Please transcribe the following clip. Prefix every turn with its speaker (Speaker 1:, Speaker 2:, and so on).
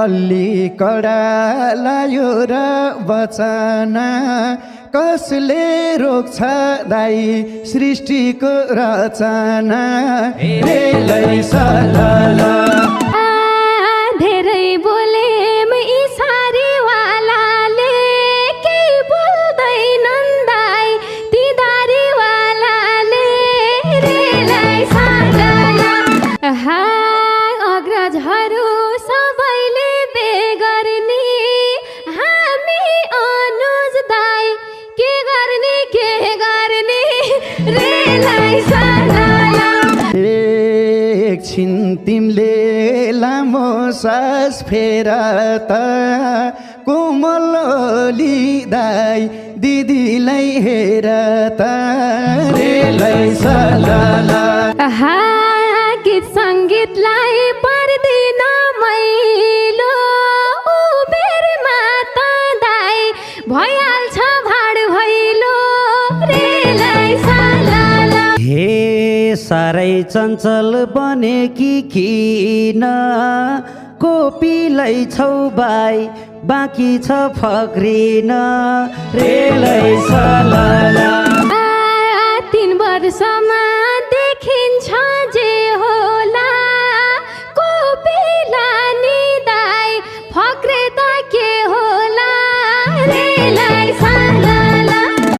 Speaker 1: अल्ली कडा लायो र बचना कसले रोक्छ दाई सृष्टिको रचना रेलै सलला
Speaker 2: धेरै बोले इसारीवालाले केही बोल्दैनन् दाइ ती दारीवालाले रेलै सलला अग्रजहरू सबैले बेगर्ने हामी अनुज दाइ के गर्ने रेलै सलला
Speaker 1: एकछिन तिमीले लामो सास फेर त कोमल ओली दाइ दिदीलाई हेर त रेलै सलला
Speaker 2: गीत सङ्गीतलाई पर्दिन मैलो उबेरमा त दाइ भइहाल्छ भाड भैलो रेलै सलला
Speaker 3: हे साह्रै चञ्चल बने कि किन कोपीलाई छौ बाई बाँकी छ फक्रिन रेलै सलला
Speaker 2: 3 वर्षमा